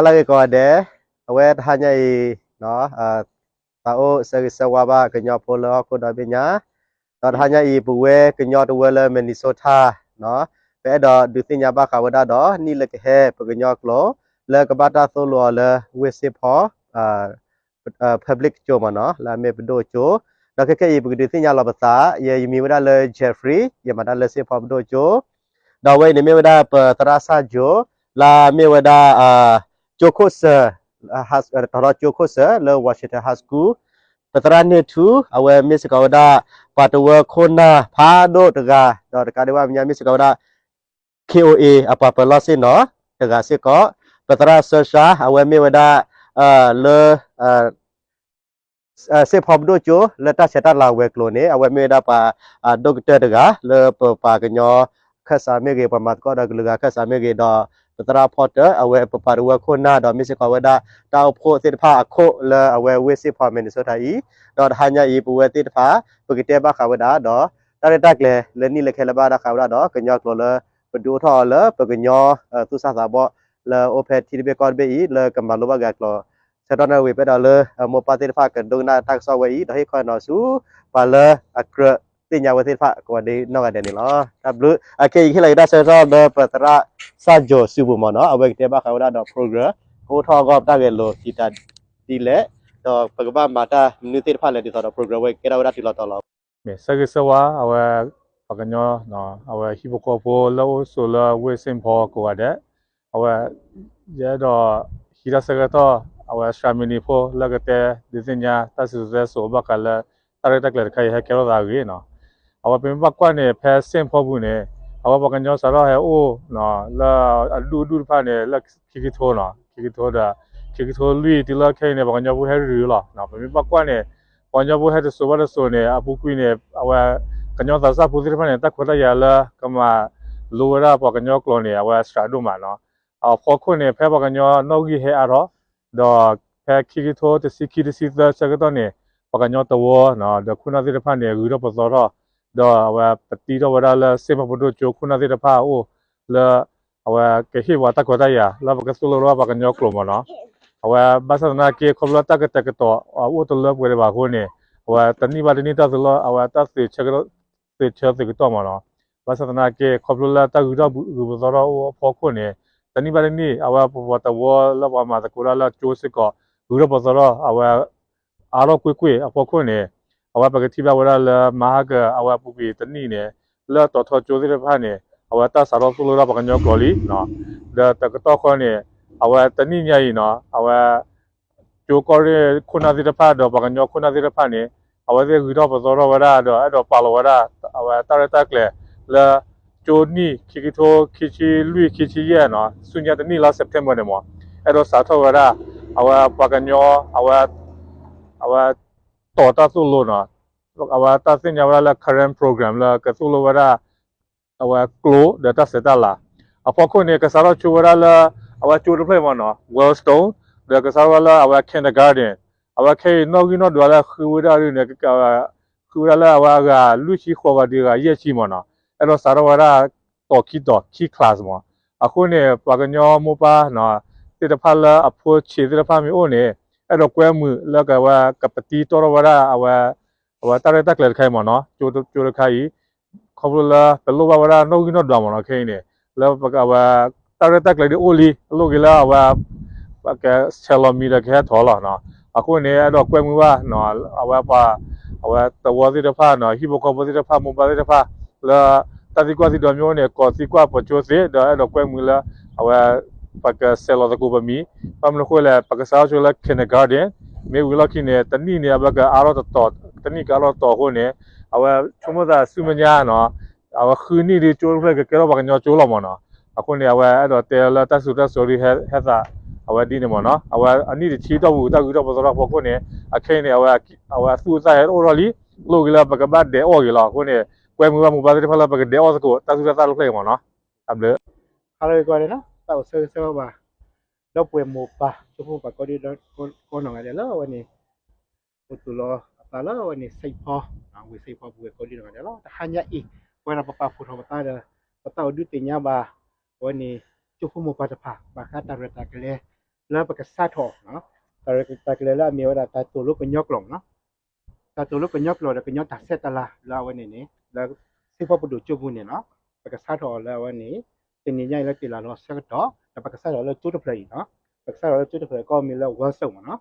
ဟါလၢအဂ့ၤကိးဂၤဒဲး, အဝဲတဟါညါအံၤ သးအိၣ်ဆၢဂ့ၤဆၢဝါဘၣ်ကညီဖိလၢဟီၣ်ခိၣ်ဒီဘ့ၣ်ညါ, ဒီးတဟါညါအံၤ ပဝဲကညီတဝၢလၢ Minnesota ပအဲၣ်ဒိးဒုးသ့ၣ်ညါဘၣ်ဃးဝဲဒၣ်ဒီး နံၣ်လၢကဟဲပကညီကျိာ် လၢကဘၣ်တၢ်သိၣ်လိအီၤလၢဝ့ၢ်စ့ၣ်ဖီ public ကၠိမ့ၢ်နီၤ လၢအမ့ၢ်ပဒိၣ်ကၠိ, ဒီးခဲခဲအံၤ ပကဒုးသ့ၣ်ညါလီၤပသး, ယဲယမံၤဝဲဒၣ်လၢ Jeffrey, ယမၤတၢ်လၢစ့ၣ်ဖီပဒိၣ်ကၠိ, ဒီးအဝဲအံၤန့ၣ်မ့ၢ်ဝဲဒၣ်ပသရၣ်စၢ်ကၠိ, လၢအမ့ၢ်ဝဲဒၣ် ကၠိခိၣ်စၢၣ်, ထီထီၣ်ကၠိခိၣ်စၢၣ်လၢ Washington High School, ပသရၣ်န့ၢ်ထူ အဝဲမ့ၢ်စ့ၢ်ကီးဝဲဒၣ် ပှၤတဝၢခိၣ်နၢ်ဖးဒိၣ်တဂၤ, ဒီးတကးဒံးဘၣ်မဲာ်ညါ မ့ၢ်စ့ၢ်ကီးဝဲဒၣ် K O A အပှၤပၢၤလီၢ်ဆ့ၣ်နီၤတဂၤစ့ၢ်ကီး, ပသရၣ်စၢ်ဆှါ အဝဲမ့ၢ်ဝဲဒၣ် လၢ စ့ၣ်ဖီပဒိၣ်ကၠိ လၢတၢ်ဆဲးတၢ်လၤဝဲၤကျိၤန့ၣ် အဝဲမ့ၢ်ဝဲဒၣ်ပှၤ doctor တဂၤ လၢပပှၤကညီခၢၣ်စးမ့ၢ်ဂ့ၤ, ပှၤမၤသကိးဒီးကလုာ်ဂၤခၢၣ်စးမ့ၢ်ဂ့ၤ, ဒီးပသရၣ်ဖီတၢၣ် အဝဲပပှၤတဝၢခိၣ်နၢ် ဒီးမ့ၢ်စ့ၢ်ကီးဝဲဒၣ် တၢ်အိၣ်ဖှိၣ်သ့ၣ်တဖၣ်အခိၣ်လၢအဝဲဝ့ၢ်စ့ၣ်ဖီ Minnesota အံၤ, ဒီးတဟါညါအံၤ ပဝဲသ့ၣ်တဖၣ် ပကတဲဘၣ်ဃးဝဲဒၣ်ဒီး တၢ်ရဲၣ်တၢ်ကျဲၤလၢနံၣ်လၢကဟဲလၢဘၣ်တၢ်ဃးဝဲဒၣ်ဒီး ကညီကျိာ်လၢ ပဒုးအိၣ်ထီၣ်အီၤလၢပကညီသူၣ်စၢ်သးဘီၣ် လၢအအိၣ်ဖဲထံတဘ့ၣ်ကီၢ်တဘ့ၣ်အံၤ လၢကမၤလိဘၣ်က့ၤအကျိာ်, ဆၢကတီၢ်န့ၣ်ဝံၤ ပအဲၣ်ဒိးလၢ မိၢ်ပၢ်သ့ၣ်တဖၣ်ကဒိကနၣ်တၢ်ကစီၣ်ဝဲအံၤ ဒီးဟ့ၣ်ခီနီၤဆူ ပှၤလၢအကြၢးသ့ၣ်ညါဝဲသ့ၣ်တဖၣ် ကိးဂၤဒဲးနီၢ်ဂၤဒဲးန့ၣ်လီၤ. တၢ်ဘျုး, အခဲအံၤ ယဟ့ၣ်လီၤက့ၤတၢ်ဆၢကတီၢ်လၢပသရၣ်စၢ်ကၠိစုပူၤမ့ၢ်နီၤ, အဝဲကတဲဘၣ်ဃးဝဲဒၣ်ဒီး program ကအိၣ်ထီၣ်အဂီၢ် ပတၢ်ဂဲၤလိာ်ကံာ်တၢ်ဒ်လဲၣ်, ဒီးပကဘၣ်မၤတၢ်မနုၤသ့ၣ်တဖၣ်လဲၣ် ဒ်သိးဒီး program ဝဲကဲထီၣ်ဝဲဒၣ်တုၤလီၤတီၤလီၤ. မ့ၢ်ဆၢဂ့ၤဆၢဝါ အဝဲ ပှၤကညီ အဝဲဟံၣ်ဖိဃီဖိလၢအိၣ်ဆိးလၢဝ့ၢ်စ့ၣ်ဖီကိးဂၤဒဲး, အဝဲ ယအဲၣ်ဒိးဟံးတၢ်ဆၢကတီၢ် အဝဲ စှၤမံၤနံၤဖိ လၢကတဲဒုးသ့ၣ်ညါတၢ်စံၣ်စိၤတဲစိၤဘၣ်ဃးလၢ တၢ်ရဲၣ်တၢ်ကျဲၤတခါအံၤ ဟဲကဲထီၣ်သးအဂ့ၢ်နီၤ. အဝဲပမ့ၢ်ဘၣ်ကွၢ်န့ၣ် ဖဲစ့ၣ်ဖီပူၤန့ၣ် အဝဲပှၤကညီစးထီၣ်ဟဲအိၣ် လၢအဒူၣ်အဒူၣ်တဖၣ်န့ၣ် လၢခံကထိနီၤ, ခံကထိဒီး ခံကထိလွံၢ်တုၤလၢခဲအံၤန့ၣ် ပှၤကညီဖိဟဲရုၤလီၤ. ပမ့ၢ်ဘၣ်ကွၢ်န့ၣ် ပှၤကညီဖိဟဲတစိၤဘၣ်တစိၤန့ၣ် အပူၤကွံာ်န့ၣ် အဝဲ ကညီသးစၢ်ဖိသ့ၣ်တဖၣ်န့ၣ် တၢ်ခွဲးတၢ်ယာ်လၢကမၤလိဝဲဒၣ်ပှၤကညီကျိာ်န့ၣ် အဝဲစှၤဒိၣ်မးနီၤ. အဖီခိၣ်န့ၣ် ဖဲပှၤကညီနီၣ်ဂံၢ်ဟဲအါထီၣ် ဒီးဖဲခံကထိတဆံခံ တဆံသၢဆၢကတီၢ်န့ၣ် ပှၤကညီတဝၢ ဒီးခိၣ်နၢ်သ့ၣ်တဖၣ်န့ၣ် ဂုၤထီၣ်ပသီထီၣ်, ဒီးအဝဲပတံထီၣ်ဝဲဒၣ်လၢစ့ၣ်ဖီပဒိၣ်ကၠိခိၣ်နၢ်သ့ၣ်တဖၣ်အအိၣ်လၢ အဝဲကဟ့ၣ်ပှၤတၢ်ခွဲးတၢ်ယာ် လၢပကသိၣ်လိဝဲဒၣ်ပှၤကညီကျိာ်မ့ၢ်နီၤ. အဝဲဘၣ်ဆၣ်သနာ်က့ ခီဖျိတၢ်ကတဲာ်ကတီၤအအိၣ်တလၢပှဲၤဒံးဘၣ်အဃိန့ၣ် အဝဲတနံၣ်ဘၣ်တနံၣ်တၢ်သုးလီၤ အဝဲတၢ်သုးဆၢ သုးဆၢသုးကတီၢ်မ့ၢ်နီၤ. ဘၣ်ဆၣ်သနာ်က့ ခီဖျိလၢတၢ်ဂုၤထီၣ်ဂုၤပသီထီၣ်အိၣ်အဖီခိၣ်န့ၣ် တနံၣ်ဘၣ်တနံၣ် အဝဲပပှၤတဝၢလၢပှၤမၤသကိးတၢ်လၢကၠိစ့ၢ်ကီး ဂုၤထီၣ်ပသီထီၣ် အဝဲ အါထီၣ်ကွ့ၢ်ကွ့ၢ်အဖီခိၣ်န့ၣ် အဝဲပကထံၣ်ဘၣ်ဝဲဒၣ်လၢမဟါက အဝဲပူၤကွံာ်တနံၣ်န့ၣ် လၢတီၤထီကၠိသ့ၣ်တဖၣ်န့ၣ် အဝဲတၢ်စးထီၣ်သိၣ်လိဝဲဒၣ်ပှၤကညီကျိာ်လံ. ဒီးတကတီၢ်ဃီန့ၣ် အဝဲတနံၣ်ညါအံၤနီၤ အဝဲ ကၠိကီၢ်ရ့ၣ်ခိၣ်နၢ်သ့ၣ်တဖၣ် ဒီးပှၤကညီခိၣ်နၢ်သ့ၣ်တဖၣ်န့ၣ် အဝဲသ့ၣ်ဂုၤထီၣ်ပသီထီၣ်ဝဲဒၣ် ဒီးအဲၣ်ဒိးပာ်လီၤဝဲဒၣ် အဝဲတၢ်ရဲၣ်တၢ်ကျဲၤလၢ ကၠိနံၣ် ခံကထိခံဆံလွံၢ် ခံဆံယဲၢ်နီၤ ဆူညါတနံၣ်လၢ September န့ၣ်မ့ၢ် အဲၣ်ဒိးစးထီၣ်ဝဲဒၣ် အဝဲပှၤကညီ အဝဲ အဝဲ တီၤတၢ်သိၣ်လိနီၤ အဝဲတၢ်သ့ၣ်ညါဝဲဒၣ်လၢ current program လၢကသိၣ်လိဝဲဒၣ် အဝဲကျိာ်ဒီးတၢ်ဆဲးတၢ်လၤ အဖီခိၣ်န့ၣ် ကစးထီၣ်ကၠိဝဲဒၣ်လၢ အဝဲကၠိတဖျၢၣ်မ့ၢ်နီၤ Wellstone ဒီးကစးထီၣ်ဝဲလၢအဝဲ kindergarten အဝဲခဲအံၤနီၣ်ဂံၢ်နီၣ်ဒွးလၢဃုဝဲဒၣ်ဒ်န့ၣ် ဃုဝဲဒၣ်လၢအဝဲအဂၤလွံၢ်ဆံဃိးဂၤဒံးဂၤယဲၢ်ဆံမ့ၢ်နီၤ အဲၣ်ဒိးစးထီၣ်ဝဲဒၣ် တီၤခံတီၤခံ class မ့ၢ် အဃိန့ၣ် ပှၤကညီမိၢ်ပၢ် သ့ၣ်တဖၣ်လၢအဖိဆံးသ့ၣ်တဖၣ်မ့ၢ်အိၣ်န့ၣ် အဲၣ်ဒိးကွဲမုာ်လၢကဝဲကပတံတီၢ်ထီၣ်ဝဲဒၣ် အဝဲ အဝဲတၢ်ရဲၣ်တၢ်ကျဲၤတခါအံၤမ့ၢ်နီၤ ကၠိတခါအံၤ ခီဖျိလၢပလိၣ်ဘၣ်ဝဲဒၣ်နီၣ်ဂံၢ်နီၣ်ဒွးမ့ၢ်နီၤ ခဲအံၤန့ၣ် လၢအဝဲ တၢ်ရဲၣ်တၢ်ကျဲၤဒ်အိၣ်လံ အလိၣ်က့ၤလၢအဝဲ ကဆဲးလီၤမံၤဒီးကဟဲထီၣ်လီၤ အဃိန့ၣ် အဲၣ်ဒိးကွဲမုာ်ဘၣ် အဝဲပှၤ အဝဲသဝီသ့ၣ်တဖၣ်နီၤ ဟံၣ်ဖိဃီဖိသ့ၣ်တဖၣ် မိၢ်ပၢ်သ့ၣ်တဖၣ် လၢ တၢ်သံကွၢ်သံဒိးမ့ၢ်အိၣ်န့ၣ် ကိးသံကွၢ်ပှၤကၠိသ့ ဒီးအဲၣ်ဒိးကွဲမုာ်လၢ အဝဲ ပကဆဲးလီၤသကိးပမံၤ ဘၣ်မနုၤအဃိလဲၣ် ပကစးထီၣ်ကၠိလၢ kindergarten မ့ၢ်ဝံၤလီၢ်ခံန့ၣ် တနံၣ်န့ၣ် အဝဲကအါထီၣ်တတီၤ တနံၣ်ကအါထီၣ်တတီၤအဃိန့ၣ် အဝဲဆိကမိၣ်သးဆူမဲာ်ညါနီၤ အဝဲဃုနံၣ်ဒ်ကၠိတဖျၢၣ်ကကဲထီၣ်ပှၤကညီကၠိလီၤမ့ၢ်နီၤ အဃိန့ၣ် အဝဲအဲၣ်ဒိးတဲလၢတၢ်စံၣ်စိၤတဲစိၤဒ်ဟဲသး အဝဲဒ်န့ၣ်မ့ၢ်နီၤ အဝဲအနံၣ်တဆံတီၢ်ပူၤ တၢ်ဂုၤထီၣ်ပသီထီၣ်အဖီခိၣ်န့ၣ် အခဲအံၤန့ၣ် အဝဲအသူၣ်အသးဟဲအိၣ်ထီၣ်လံ လိၣ်က့ၤလၢပကဘၣ်ဒဲးအီၣ်က့ၤလီၤ အဃိန့ၣ် ကွဲမုာ်ဘၣ်မိၢ်ပၢ်သ့ၣ်တဖၣ်လၢပကဒဲးအီၣ်သကိး တၢ်သူၣ်တၢ်သၣ်တဖျၢၣ်အံၤမ့ၢ်နီၤ တၢ်ဘျုး ဟါလၢဂ့ၤကိးဂၤဒဲးနီၤ တၢ်အိၣ်ဆၢဂ့ၤဆၢဝါဘၣ် ဒီပုၢ်ဝဲၢ်မိၢ်ပၢ် ကၠိဖိမိၢ်ပၢ်ကိးဒံကိးနီၢ်ဂၤဒဲးလၢအဝဲန့ၣ် အိၣ်သူၣ်လီၤအသးလၢအဝဲန့ၣ် စ့ၣ်ဖီ ဝ့ၢ်စ့ၣ်ဖီပူၤဝဲကိးဒံနီၢ်ဂၤဒဲးလီၤ တဟါညါအံၤ ပဝဲဒၣ်ပပာ်ဖှိၣ်ထီၣ်ပသးဒီး ပတၢ်အိၣ်ဒုးသ့ၣ်ညါဘၣ် အဝဲန့ၣ် ကၠိဖိမိၢ်ပၢ်တဖၣ် ဘၣ်ဃးတၢ်ရဲၣ်တၢ်ကျဲၤ လၢပကစးထီၣ်အီၤ, တၢ်ရဲၣ်တၢ်ကျဲၤလၢအမ့ၢ်ဝဲဒၣ်တၢ်သိၣ်လိကညီကျိာ်မ့ၢ်နီၤ, တၢ်သိၣ်လိကညီကျိာ်ဒီးကညီတၢ်ဆဲးတၢ်လၤလၢအဝဲန့ၣ်န့ၣ် လၢစံဖီပဒိၣ်ကၠိပူၤန့ၣ်နီၤ, ပကစးထီၣ်အီၤလၢအဝဲန့ၣ် တနံၤညါအံၤလၢတ့ၢ်လၢ်လီၤဆၢကတီၢ် ဒီးပကစးထီၣ်လၢကၠိတဖျၢၣ်အံၤနီၤ, ပကစးထီၣ်လၢကၠိတဖျၢၣ်ကီၢ်မ့ၢ်လၢ Wellspring မ့ၢ်နီၤ.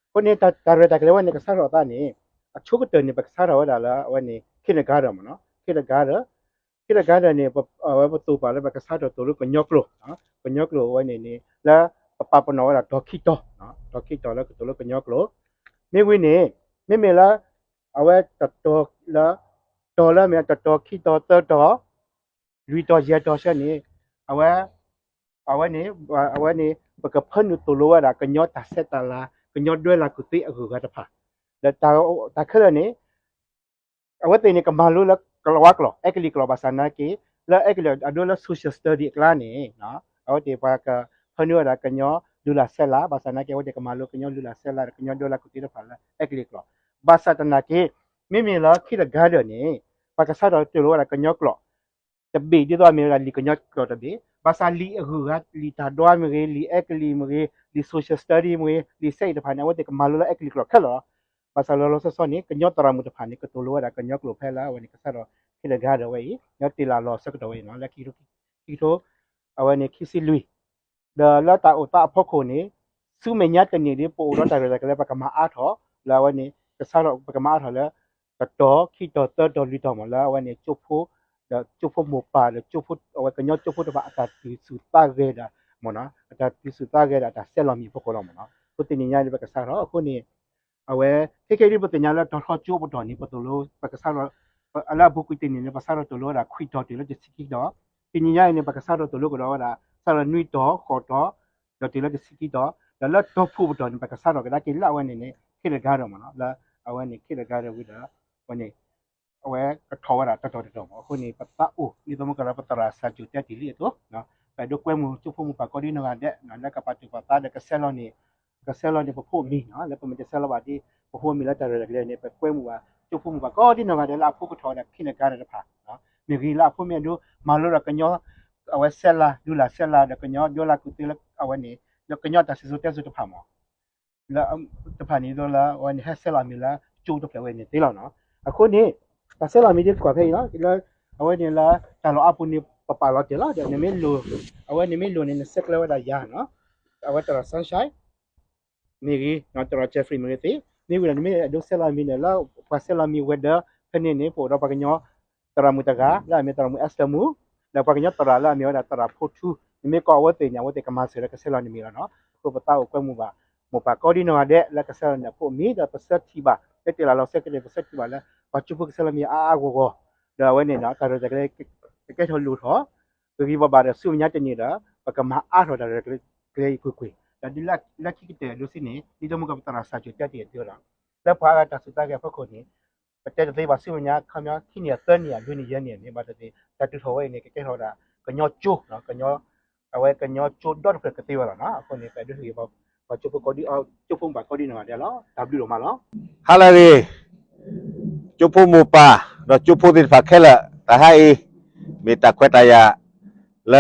အဃိန့ၣ် တၢ်ရဲၣ်တၢ်ကျဲၤဝဲန့ၣ် ကစးထီၣ်အသးန့ၣ် အဆိကတၢၢ်န့ၣ် ပကစးထီၣ်ဝဲဒၣ်လၢအဝဲန့ၣ် kindergarten မ့ၢ်နီၤ, kindergarten, kindergarten န့ၣ် အဝဲပသိၣ်ပာ်လၢပကစးထီၣ်သိၣ်လိကညီကျိာ်, ကညီကျိာ်အဝဲန့ၣ်န့ၣ် လၢပပာ်ပနီၣ်ဝဲဒၣ်တီၤခံတီၤ, တီၤခံတီၤလၢကသိၣ်လိကညီကျိာ်, မ့ၢ်ဝံၤန့ၣ် မ့မ့ၢ်လၢ အဝဲတတီၤလၢ တီၤလၢအမ့ၢ်တတီၤခံတီၤသၢတီၤ လွံၢ်တီၤယဲၢ်တီၤဆၢန့ၣ် အဝဲ အဝဲန့ၣ် အဝဲန့ၣ် ပကဖၢနုာ်သိၣ်လိဝဲဒၣ်ကညီတၢ်ဆဲးတၢ်လၤ ကညီဒွဲလၢ်ကူၣ်သ့အဂုၤအဂၤတဖၣ်, ဒီးတၢ်ခဲလၢာ်န့ၣ် အဝဲသ့ၣ်န့ၣ် ကမၤလိလၢကလၤဝါကျိာ် အဲကလံးကျိာ် ဘၣ်ဆၣ်နာ်က့ လၢအဲကလံးအဒိလၢ social study အကျါန့ၣ် အဝဲသ့ၣ်ပှၤကဖၢနုာ်ဝဲဒၣ်ကညီလုၢ်လၢ်ဆဲးလၤ ဘၣ်ဆၣ်နာ်က့ အဝဲသ့ၣ်ကမၤလိကညီလုၢ်လၢ်ဆဲးလၤ ဒီးကညီဒွဲလၢ်ကူၣ်သ့တဖၣ်လၢအဲကလံးကျိာ်, ဘၣ်ဆၣ်သနာ်က့ မ့မ့ၢ်လၢ kindergarten န့ၣ် ပှၤကစးထီၣ်သိၣ်လိဝဲဒၣ်ကညီကျိာ် တဘ့ၣ်ဒ်သိးအမ့ၢ်ဝဲဒၣ်လံာ်ကညီကျိာ်တဘ့ၣ်, ဘၣ်ဆၣ်လံာ်အဂုၤအဂၤ လံာ်တၢ်ဒွါမ့ၢ်ဂ့ၤ, လံာ်အဲကလံးမ့ၢ်ဂ့ၤ, လံာ် social study မ့ၢ်ဂ့ၤ, လံာ်ဆဲးအံၤတဖၣ်န့ၣ် အဝဲသ့ၣ်ကမၤလိလၢအဲကလံးကျိာ်ခဲလၢာ်လီၤ. ဘၣ်ဆၣ်လီၤလီၤဆီဆီန့ၣ် ကညီသရၣ်မုၣ်တဖၣ်န့ၣ် ကသိၣ်လိဝဲဒၣ်ကညီကျိာ်ဖဲလၢအဝဲန့ၣ် ကစးထီၣ် kindergarten ဝဲအံၤ လၢတ့ၢ်လၢ်လီၤဆၢကတီၢ်ဝဲအံၤနီၤ လၢခံကထိ ခံကထိ အဝဲန့ၣ်ခံဆံလွံၢ် ဒီးလၢတၢ်အိၣ်သးအဖီခိၣ်န့ၣ် ဆူမဲာ်ညါတနံၣ်ဒ်ပအိၣ်ဒီးတၢ်ရဲၣ်တၢ်ကျဲၤလၢပကမၤအါထီၣ် လၢအဝဲန့ၣ် ကစးထီၣ် ပကမၤအါထီၣ်လၢ တတီၤ ခံတီၤ သၢတီၤ လွံၢ်တီၤမ့ၢ် လၢအဝဲန့ၣ် ကၠိဖိ ဒီးကၠိဖိမိၢ်ပၢ်ဒီးကၠိဖိ အဝဲကညီကၠိဖိတဖၣ်အတၢ်သူၣ်ဆူၣ်သးဂဲၤဒီးမ့ၢ်နီၤ အတၢ်သူၣ်ဆူၣ်သးဂဲၤဒီးအတၢ်ဆဲးလီၤမံၤအဖီခိၣ်လီၤမ့ၢ်နီၤ အဃိတနံၤညါအံၤပကစးထီၣ်အဃိန့ၣ် အဝဲ ခဲကဲဒ်ပသ့ၣ်ညါလၢတၢ်ထီၣ်ကၠိပတီၢ်န့ၣ် ပသိၣ်လိ ပကစးထီၣ် လၢအပူၤကွံာ်တနံၣ်န့ၣ် ပစးထီၣ်သိၣ်လိဝဲဒၣ်ခွံတီၤတုၤလၢတဆံခံတီၤ, တနံၤညါအံၤန့ၣ် ပကစးထီၣ်သိၣ်လိကဒီးဝဲဒၣ် စးထီၣ်နွံတီၤ ဃိးတီၤ ဒီးတုၤလၢတဆံခံတီၤ ဒီးလၢတီၤဖုၣ်ပတီၢ်န့ၣ် ပကစးထီၣ်ကဒါက့ၤလၢအဝဲန့ၣ်န့ၣ် kindergarten မ့ၢ်နီၤ လၢအဝဲန့ၣ် kindergarten ဝံၤဒီး အဝဲန့ၣ် အဝဲကထီၣ်ဝဲဒၣ်တတီၤတတီၤမ့ၢ် အဃိန့ၣ် ပသးအိၣ် ဒ်သိးမ့ၢ်ကဒီးပသရၣ်စၢ်ကၠိၤတဲတ့ၢ်လံအသိး ပအဲၣ်ဒိးကွဲမုာ်ကၠိဖိမိၢ်ပၢ်ကိးဒံနီၢ်ဂၤဒဲး လၢကပာ်သူၣ်ပာ်သးဒီးကဆဲးလီၤန့ၣ် ကဆဲးလီၤန့ၣ်ပဖိအမံၤနီၤ လၢပမ့ၢ်တဆဲးလီၤဘၣ်ဒ် ပဖိအမံၤလၢတၢ်ရဲၣ်တၢ်ကျဲၤန့ၣ် ပကွဲမုာ်ဘၣ် ကၠိဖိမိၢ်ပၢ်ကိးဒံနီၢ်ဂၤဒဲးလၢအဖိကထီၣ်ဝဲဒၣ် kindergarten တဖၣ် မ့ၢ်ဂ့ၤလၢအဖိမ့ၢ်အဒိ မၤလိဒီးကညီ အဝဲဆဲးလၤ လုၢ်လၢ်ဆဲးလၤဒီးကညီဒွဲလၢ်ကူၣ်သ့လၢအဝဲန့ၣ် ဒီးကညီတၢ်စံၣ်စိၤတဲစိၤတဖၣ်မ့ၢ် လၢတဖၣ်န့ၣ်ဒ်သိးလၢအဝဲန့ၣ် ဟဲဆဲးလီၤမံၤလၢကၠိတဖျၢၣ်ဝဲန့ၣ်သ့လီၤနီၤ. အဃိန့ၣ် တၢ်ဆဲးလီၤမံၤဒ်ကွၢ်ဖဲအံၤလီၤ လၢ အဝဲန့ၣ်လၢ တၢ်လီၢ်အါပူၤန့ၣ် ပပာ်လီၤတ့ၢ်လီၤ ဒီးနမ့ၢ်လိၣ် အဝဲနမ့ၢ်လိၣ်န့ၣ် နဆဲးကျၢဝဲဒၣ်ယၤနီၤ အဝဲတရၣ် Sunshine မ့ၢ်ဂ့ၤ တရၣ် Jeffrey မ့ၢ်ဂ့ၤသ့ မ့ၢ်ဝံၤဒီးနမ့ၢ်အဲၣ်ဒိးဆဲးလီၤမံၤန့ၣ် လၢပှၤဆဲးလီၤမံၤဝဲၤဒၢး ဖဲန့ၣ်န့ၣ် ပအိၣ်ဒီးပှၤကညီ သရၣ်မုၣ်တဂၤ လၢအမ့ၢ်သရၣ်မုၣ် Esther မူ ဒီးပှၤကညီသရၣ်လၢအမ့ၢ်ဝဲဒၣ်သရၣ်ဖိထူ နမ့ၢ်ကိးအဝဲသ့ၣ်န့ၣ် အဝဲသ့ၣ်ကမၤစၢၤလၢကဆဲးလီၤနမံၤလီၤနီၤ. အဃိပသးအိၣ်ကွဲမုာ်ဘၣ် မိၢ်ပၢ်ကိးဒံနီၢ်ဂၤဒဲး လၢကဆဲးလီၤန့ၣ်အဖိအမံၤ ဒီးပဆၢထံၣ်ဘၣ် လၢတ့ၢ်လၢ်လီၤဆၢကတီၢ် ပဆၢထံၣ်ဘၣ်လၢ ပှၤကၠိဖိကဆဲးလီၤမံၤအါအါဂီၢ်ဂီၢ် ဒီးအဝဲန့ၣ် တၢ်ရဲၣ်တၢ်ကျဲၤ ကကဲထီၣ်လိၣ်ထီၣ် ကဂံၢ်ဘါဘၣ်ဒီးဆူမဲာ်ညါတနံၤဒီး ပကမၤအါထီၣ်တၢ်ရဲၣ်တၢ်ကျဲၤအံၤကွ့ၢ်ကွ့ၢ် ဒီးဒ်လၢခံကတၢၢ်ဒိစ့န့ၣ် ဒ်သိးမ့ၢ်ကပသရၣ်စၢ်ကၠိၤတဲတ့ၢ်အသိးဒီး လၢပှၤအဂၤတၢ်ဆူးတၢ်ဂဲၤအဖီခိၣ်န့ၣ် ပတဲတသ့ဘၣ်ဆူမဲာ်ညါ ခီပညီ ခံနံၣ်အံၤ သၢနံၣ်အံၤ လွံၢ်နံၣ်ယဲၢ်နံၣ်အံၤန့ၣ် ဘၣ်တသ့ တၢ်တုၤထီၣ်ဝဲအံၤန့ၣ် ကကဲထီၣ်ဝဲဒၣ် ကညီကၠိ အဝဲကညီကၠိဒီတဖျၢၣ်ကသ့ဝဲလီၤနီၤ. အဃိန့ၣ် ပအဲၣ်ဒိးဟ့ၣ်ဂံၢ်ဘါ ပှၤကၠိဖိကိးဒံ ကၠိဖိမိၢ်ပၢ်ကိးဒံနီၢ်ဂၤဒဲးလီၤ. တၢ်ဘျုးဒိၣ်မးလီၤ. ဟါလၢအဂ့ၤ ကၠိဖိမိၢ်ပၢ် ဒီးကၠိဖိသ့ၣ်တဖၣ်ခဲလၢာ် တဟါအံၤ မ့ၢ်တၢ်ခွဲးတၢ်ယာ် လၢ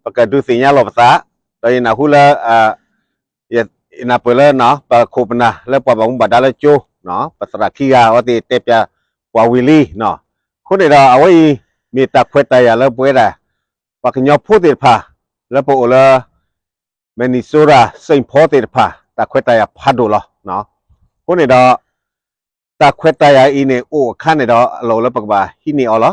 ပကဒုးသ့ၣ်ညါလီၤပသး ဒီးယနၢ်ဟူလၢ ယနၢ်ပၢၢ်လၢ ပခိၣ်ပနၢ်လၢပှၤဘၣ်မူဘၣ်ဒါလၢကၠိ ပသရၣ်ခံဂၤ အဝဲသ့ၣ်တဲပၠးပှၤဝံၤလံ. အဃိန့ၣ်ဒီး အဝဲအံၤ မ့ၢ်တၢ်ခွဲးတၢ်ယာ်လၢပဝဲဒၣ် ပှၤကညီဖိသ့ၣ်တဖၣ် လၢပအိၣ်လၢ Minnesota Saint Paul သ့ၣ်တဖၣ် တၢ်ခွဲးတၢ်ယာ်ဖးဒိၣ်လီၤ. အဃိန့ၣ်ဒီး တၢ်ခွဲးတၢ်ယာ်အံၤန့ၣ် အိၣ်အခါန့ၣ်ဒီး အလီၢ်အိၣ်လၢပကဘၣ်ဟံးန့ၢ်အီၤလီ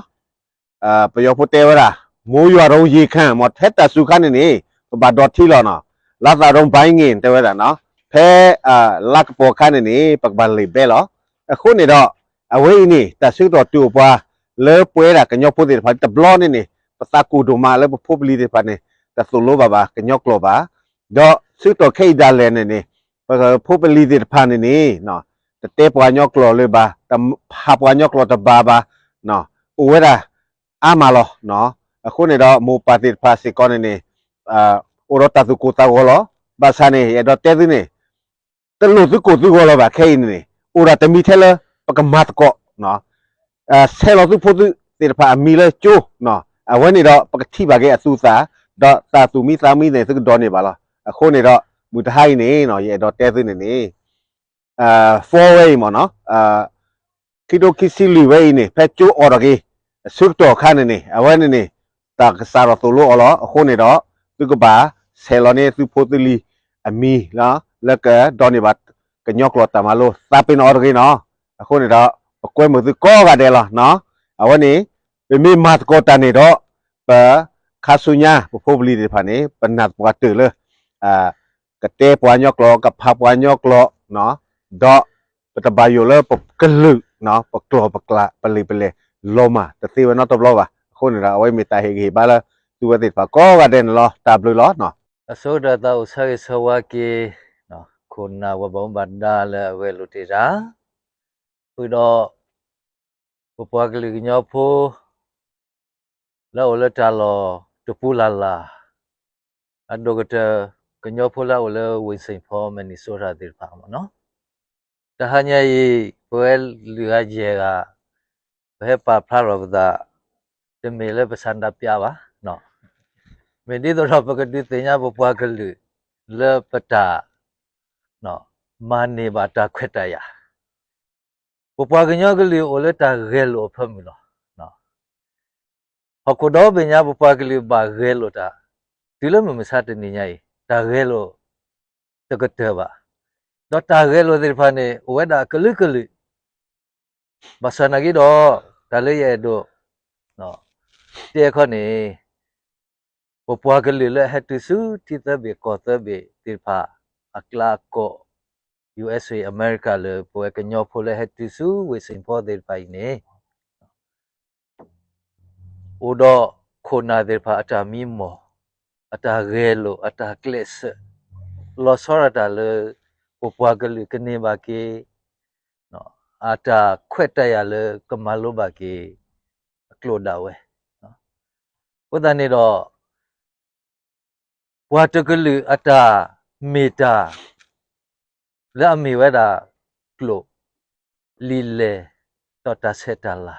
ၤ. ပယီၤဖိတဲဝဲဒၣ် မိုးရွာတုန်း ရေခံ မ့ၢ်ထဲတၢ်စူၤခါန့ၣ်န့ၣ် ပဘၣ်ဒိးထံလီၤနီၤ. လါသၣ်တုန်း ဘိုင်းငယ် တဲဝဲဒၣ်နီၤ. ဖဲ လါကပီၤခါန့ၣ်န့ၣ် ပကဘၣ်လ့ၣ်ဘဲလီၤ. အဃိန့ၣ်ဒီး အဝဲအံၤန့ၣ် တၢ်ဆၢကတီၢ်တုၤအိၣ်ပှၤ လၢပဝဲဒၣ်ကညီဖိသ့ၣ်တဖၣ် တဘျီန့ၣ်န့ၣ် ပသးကိၢ်ဒိၣ်မးလၢပဖိပလံၤသ့ၣ်တဖၣ်န့ၣ် တသိၣ်လိဘၣ်ဘၣ်ကညီကျိာ်ဘၣ်. ဒီးဆၢကတီၢ်ခဲအံၤဒၣ်လဲာ်န့ၣ်န့ၣ် ပဖိပလံၤသ့ၣ်တဖၣ်န့ၣ်န့ၣ် တတဲပှၤကညီကျိာ်လၢၤဘၣ်, တဖးပှၤကညီကျိာ်တဘၣ်ဘၣ်, အိၣ်ဝဲဒၣ်အါမးလီၤ. အဃိန့ၣ်ဒီး မိၢ်ပၢ်သ့ၣ်တဖၣ်စ့ၢ်ကီးန့ၣ်န့ၣ် အိၣ်ဒီးတၢ်သူၣ်ကိၢ်သးဂီၤလီၤ. ဘၣ်ဆၣ်န့ၣ် ယအဲၣ်ဒိးတဲသုန့ၣ် တလိၣ်သုကိၢ်သုဂီၤလၢၤဘၣ် ခဲအံၤန့ၣ်န့ၣ် အိၣ်ဒၣ်တမံၤထဲလၢ ပကမၤသကိး ဆဲးလီၤသုဖိသုသ့ၣ်တဖၣ်အမံၤလၢကၠိ, အဝဲန့ၣ်ဒီး ပကထံၣ်ဘၣ်က့ၤအသူအသၣ်, ဒီးတၢ်သူၣ်မံသးမံန့ၣ် သုကဒိးန့ၢ်ဘၣ်လီၤ. အဃိန့ၣ်ဒီး မုၢ်တဟါအံၤန့ၣ်နီၤ ယအဲၣ်ဒိးတဲသုန့ၣ်န့ၣ် four ဝဲအံၤမ့ၢ်နီၤ ခံကထိခံဆံလွံၢ်ဝဲအံၤန့ၣ် ဖဲကၠိအိးထီၣ်က့ၤ အဆၢကတီၢ်အခါန့ၣ်န့ၣ် အဝဲန့ၣ်န့ၣ် တၢ်ကစးထီၣ်သိၣ်လိအီၤလီၤ. အဃိန့ၣ်ဒီး သုကဘၣ်ဆဲးလီၤန့ၢ်သုဖိသုလံၤအမံၤလီၤ လၢကဒိးန့ၢ်ဘၣ်ကညီကျိာ်တၢ်မၤလိ သးပ့ၤနီၣ်အီၤတဂ့ၤနီၤ. အဃိန့ၣ်ဒီး ပကွဲမုာ်သုကိးဂၤဒဲးလီၤ. အဝဲန့ၣ် ပမ့ၢ်မၤသကိးတၢ်န့ၣ်ဒီး ပခါဆူညါ ပဖိပလံၤသ့ၣ်တဖၣ်န့ၣ် ပနာ်သပှၢ်တၢၢ်လၢ ကတဲပှၤကညီကျိာ် ကဖးပှၤကညီကျိာ် ဒီးပတဘၣ်ယိၣ်လၢပကလုာ် ပကျိာ်ပကျး ပလံာ်ပလဲၢ် လီၤမၢ်တသ့ဝဲနီတဘျီဘၣ်. အဃိန့ၣ်ဒီး အဝဲမ့ၢ်တၢ်ဟ့ၣ်ဂံၢ်ဟ့ၣ်ဘါလၢ သုဝဲသ့ၣ်တဖၣ်ကိးဂၤဒဲးန့ၣ်လီၤ. တၢ်ဘျုးလီၤ. အဆိကတၢၢ်သးအိၣ်ဆၢဂ့ၤဆၢဝါက့ၤ ခိၣ်နၢ်ပှၤဘၣ်မူဘၣ်ဒါလၢအဂဲၤလိာ်တ့ၢ်တၢ် ဃုာ်ဒီး ပပှၤကလုာ်ကညီဖိ လၢအအိၣ်လၢတၢ်လီၢ်တပူၤလၢ်လၢ် အဒိၣ်ကတၢၢ် ကညီဖိလၢအအိၣ်လၢ Washington State Minnesota သ့ၣ်တဖၣ်မ့ၢ်နီၤ တဟါညါအံၤ ပဝဲလုၢ်ဂၤယဲၢ်ဂၤ ပဟဲပာ်ဖျါထီၣ်ပသး တမ့ၢ်လၢပဆန္ဒပြဘၣ်. မ့ၢ်ဒ်သိးဒီးပကဒုးသ့ၣ်ညါပပှၤကလုာ် လၢပတၢ် မၤန့ၢ်ဘၣ်တၢ်ခွဲးတၢ်ယာ် ပပှၤကညီကလုာ်အိၣ်လၢတၢ်ဂဲၤလိာ်အဖၢမုၢ်လီၤ. ဟီၣ်ခိၣ်ဒီဘ့ၣ်ညါ ပပှၤကလုာ်ဘၣ်ဂဲၤလိာ်တၢ် တုၤလၢမုၢ်မဆါတနံၤညါအံၤ တၢ်ဂဲၤလိာ်တကတၢၢ်ဘၣ်. ဒီးတၢ်ဂဲၤလိာ်သ့ၣ်တဖၣ်န့ၣ် အိၣ်ဝဲဒၣ်အကလုာ်ကလုာ် ဘၣ်ဆၣ်နာ်က့ဒီး တၢ်လၢယအဲၣ်ဒိး တဲအခီန့ၣ် ပပှၤကလုာ်လၢအဟဲတုၤဆူထံသၢဘ့ၣ်ကီၢ်သၢဘ့ၣ်သ့ၣ်တဖၣ် အကျါအကီး ယူဢၢၣ်စ့ၣ် အမဲရကၤ လၢပဝဲကညီဖိလၢဟဲတုၤဆူ Washington သ့ၣ်တဖၣ်အံၤန့ၣ် အိၣ်ဒီးခိၣ်နၢ်သ့ၣ်တဖၣ်အတၢ်မံမီၢ်, အတၢ်ဂဲၤလိာ်, အတၢ်ကျဲးစၢး, လီၤဆီဒၣ်တၢ်လၢ ပပှၤကလုာ်ကန့ၢ်ဘၣ်က့ၤ အတၢ်ခွဲးတၢ်ယာ်လၢကမၤလိဘၣ်က့ၤ အကျိာ်ဒၣ်ဝဲ. အဃိသတးန့ၣ်ဒီး ပှၤတကလုာ်အတၢ်မ့ၢ်တၢ် လၢအမ့ၢ်ဝဲဒၣ်ကျိာ် လံာ်လဲၢ် ဒီးတၢ်ဆဲးတၢ်လၤ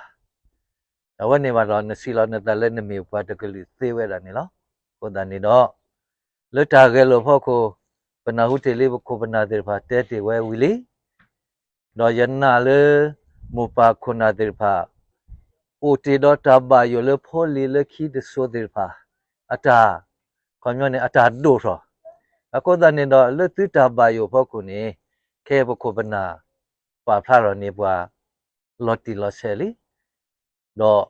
အဝဲန့ၣ်ဘၣ်ဒီး နစံးလီၤနသးလၢနမ့ၢ်ပှၤတကလုာ်သ့ဝဲဒၣ်န့ၣ်လီၤ. အဃိသတးန့ၣ်ဒီး လၢတၢ်ဂဲၤလိာ်ဖီခိၣ် ပနၢ်ဟူတ့ၢ်လံပခိၣ်ပနၢ်သ့ၣ်တဖၣ်တဲတ့ၢ်ဝဲဝံၤလံ ဒီးယနာ်လၢ မိၢ်ပၢ်ခိၣ်နၢ်သ့ၣ်တဖၣ် အိၣ်တ့ၢ်ဒီးတၢ်ဘၣ်ယိၣ်လၢဖိလံၤလၢခံတစိၤသ့ၣ်တဖၣ် အတၢ် ခီပညီန့ၣ် အတၢ်ဒိၣ်ထီၣ်. အဃိသတးန့ၣ်ဒီး လၢသုတၢ်ဘၣ်ယိၣ်ဖီခိၣ်န့ၣ် ခဲအံၤပခိၣ်ပနၢ် ပာ်ဖျါထီၣ်န့ၢ်ပှၤ လီၤတံၢ်လီၤဆဲးလံ ဒီး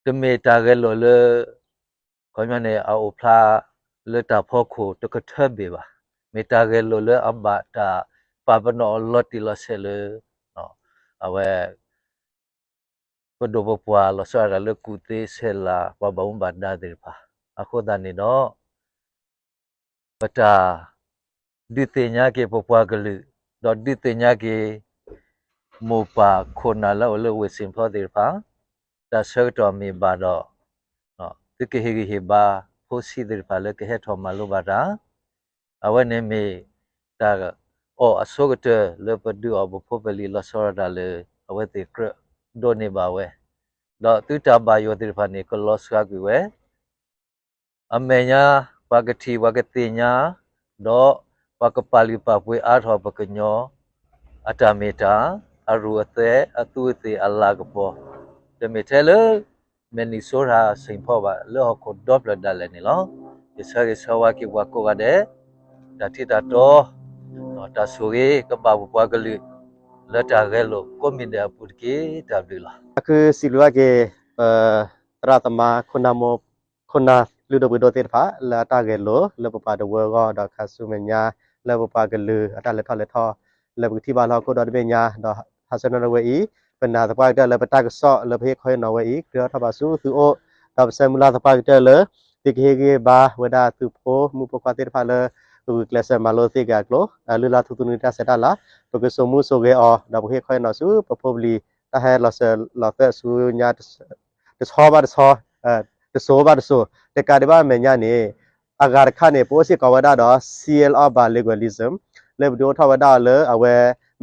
တမ့ၢ်တၢ်ဂဲၤလိာ်လၢ ခီပညီန့ၣ် အအိၣ်ဖျါလၢတၢ်ဖီခိၣ်တကထၢဘ့ၣ်ဘၣ်. မ့ၢ်တၢ်ဂဲၤလိာ်လၢအဘၣ်တၢ်ပာ်ပနီၣ်အီၤလီၤတံၢ်လီၤဆဲးလၢ အဝဲ ပဒိၣ်ပပှၢ်လီၤဆီဒၣ်တၢ်လၢကူၣ်သ့ဆဲးလၤ ပှၤဘၣ်မူဘၣ်ဒါသ့ၣ်တဖၣ်. အဃိသတးန့ၣ်ဒီး ပတၢ် ဒုးသ့ၣ်ညါက့ၤပပှၤကလုာ် ဒီးဒုးသ့ၣ်ညါက့ၤ မိၢ်ပၢ်ခိၣ်နၢ်လၢအအိၣ်လၢ Washington သ့ၣ်တဖၣ် တၢ်ဆၢကတီၢ်မ့ၢ်ဘၣ်ဒီး သုကဟ့ၣ်ဂံၢ်ဟ့ၣ်ဘါ ဖိဆံးသ့ၣ်တဖၣ်လၢကဟဲထီၣ်မၤလိဘၣ်တၢ် အဝဲန့ၣ်မ့ၢ်တၢ်အီၣ်အဆိကတၢၢ်လၢပဒုးအီၣ်ပဖိပလံၤလီၤဆီဒၣ်တၢ်လၢ အဝဲသ့ၣ်ကြၢးဒိးန့ၢ်ဘၣ်ဝဲ, ဒီးသုတၢ်ဘၣ်ယိၣ်သ့ၣ်တဖၣ်န့ၣ် ကလီၤစှၤကွံာ်ဝဲ အမဲာ်ညါ ပှၤကထံၣ်ပှၤကသ့ၣ်ညါ ဒီးပှၤကပာ်လုၢ်ပာ်ပှ့ၤအါထီၣ်ပကညီ အတၢ်မ့ၢ်တၢ် အရူၢ်အသဲး အသူးအသ့ၣ်အလၤကပီၤ တမ့ၢ်ထဲလၢ Minnesota Saint Paul ဘၣ် လၢဟီၣ်ခိၣ်ဒီဖျၢၣ်ဒၣ်လဲာ်န့ၣ်လီၤ. ယဆၢဂ့ၤဆၢဝါက့ၤပှၤကိးဂၤဒဲး တၢ်ထံၣ်တၢ်တီ တၢ်ဆိၣ်ဂ့ၤကဘၣ်ပပှၤကလုာ် လၢတၢ်ဂဲၤလိာ်ကိးမံၤဒဲးအပူၤတက့ၢ်. တၢ်ဘျုးလီၤ. အဃုစံးဘျုးဘၣ်က့ၤ ပသရၣ်သမါ ခိၣ်နၢ်မိၢ် ခိၣ်နၢ်လုၢ်ဒိၣ်ပှ့ၤဒိၣ်သ့ၣ်တဖၣ် လၢအတၢ်ဂဲၤလိာ် လၢပပှၤတဝၢအဂီၢ် ဒီးခါဆူမဲာ်ညါ လၢပပှၤကလုာ်အတၢ်လဲၤထီၣ်လဲၤထီ လၢပကထံၣ်ဘၣ်လၢဟီၣ်ခိၣ်ဒီတဘ့ၣ်ညါ ဒီးဟါဆၢနၣ်ရံၣ်ဝဲအံၤ ပနာ်သပှၢ်ကတၢၢ်လၢပတၢ်ကစီၣ်လၢပဟ့ၣ်ခီဟ့ၣ်နီၤဝဲအံၤ ကြၢးထီၣ်ဘၣ်ဆူသုအိၣ် ဒီးပဆၢမုၢ်လၢ်သပှၢ်ကတၢၢ်လၢ သုကဟ့ၣ်ဂံၢ်ဘါဝဲဒၣ်သုဖိမုၣ်ဖိခွါသ့ၣ်တဖၣ်လၢ ကဂုာ်ကျဲးစၢးမၤလိသ့က့ၤအကျိာ် လုၢ်လၢ်ထူသနူတၢ်ဆဲးတၢ်လၤ ပကစိာ်မူစိာ်ဂဲၤအီၤ ဒီးပကဟ့ၣ်ခီဟ့ၣ်နီၤဆူပဖိပလံၤ တၢ်ဟဲလီၤစၢၤလီၤသွဲၣ်ဆူညါ တဆီဘၣ်တဆီ တစိၤဘၣ်တစိၤ တကးဒံးဘၣ်အမဲာ်ညါန့ၣ် အဂၤတခါန့ၣ် ပအိၣ်စ့ၢ်ကီးဝဲဒၣ်ဒီး seal of bilingualism လၢပဒုးအိၣ်ထီၣ်ဝဲဒၣ်လၢအဝဲ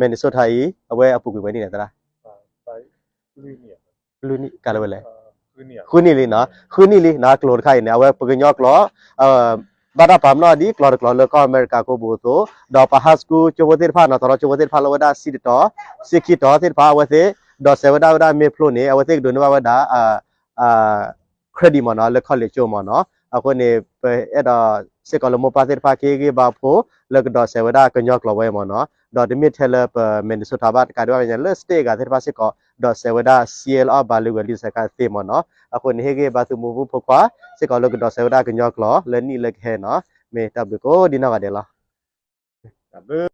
Minnesota အံၤ အဝဲအပူၤကွံာ်ဝဲနံၣ်လဲၣ်သရၣ် ကလဲၤဝဲလဲၣ် ဃုနံၣ်လံနီၤ ဃုနံၣ်လံနီၤ ကျိာ်တခါအံၤန့ၣ် အဝဲပကညီကျိာ် ဘၣ်တၢ်ပာ်ပနီၣ်ဒ်ကျိာ်တကျိာ်လၢကီၢ်အမဲရကၤကိးပူၤအသိး, ဒီးပှၤ high school ကၠိဖိသ့ၣ်တဖၣ်နီၤ သရီကၠိဖိသ့ၣ်တဖၣ်လၢအဝဲဒၣ်ဆံတတီၤ, ဆံခံတီၤသ့ၣ်တဖၣ် အဝဲသ့ၣ်ဒိးစဲးဝဲဒၣ်ဝဲဒၣ်မ့ၢ်ဖျိန့ၣ် အဝဲသ့ၣ်ကဒိးန့ၢ်ဘၣ်ဝဲဒၣ် credit မ့ၢ်နီၤ လၢ college ကၠိမ့ၢ်နီၤ. အဃိန့ၣ် ပအဲၣ်ဒိးစ့ၢ်ကီးလၢမိၢ်ပၢ်သ့ၣ်တဖၣ်ကဟ့ၣ်ဂံၢ်ဘါဖိ လၢကဒိးစဲးဝဲဒၣ်ကညီကျိာ်ဝဲမ့ၢ်နီၤ. ဒီးတမ့ၢ်ထဲလၢပ Minnesota ဘၣ် တကးဒံးဘၣ် လၢ state အဂၤသ့ၣ်တဖၣ်စ့ၢ်ကီး ဒိးစဲးဝဲဒၣ် စ့လီအီၣ် bilingualism သ့မ့ၢ်နီၤ. အဃိန့ၣ် ဟ့ၣ်ဂံၢ်ဘါသုမိၢ်ဖိဖိခွါ စ့ၢ်ကီးလၢကဒိးစဲးဝဲဒၣ်ကညီကျိာ်လၢနံၣ်လၢကဟဲနီၤ. မ့ၢ်တၢ်ဘျုးကိးဒံနီၢ်ဂၤဒဲးလီၤ.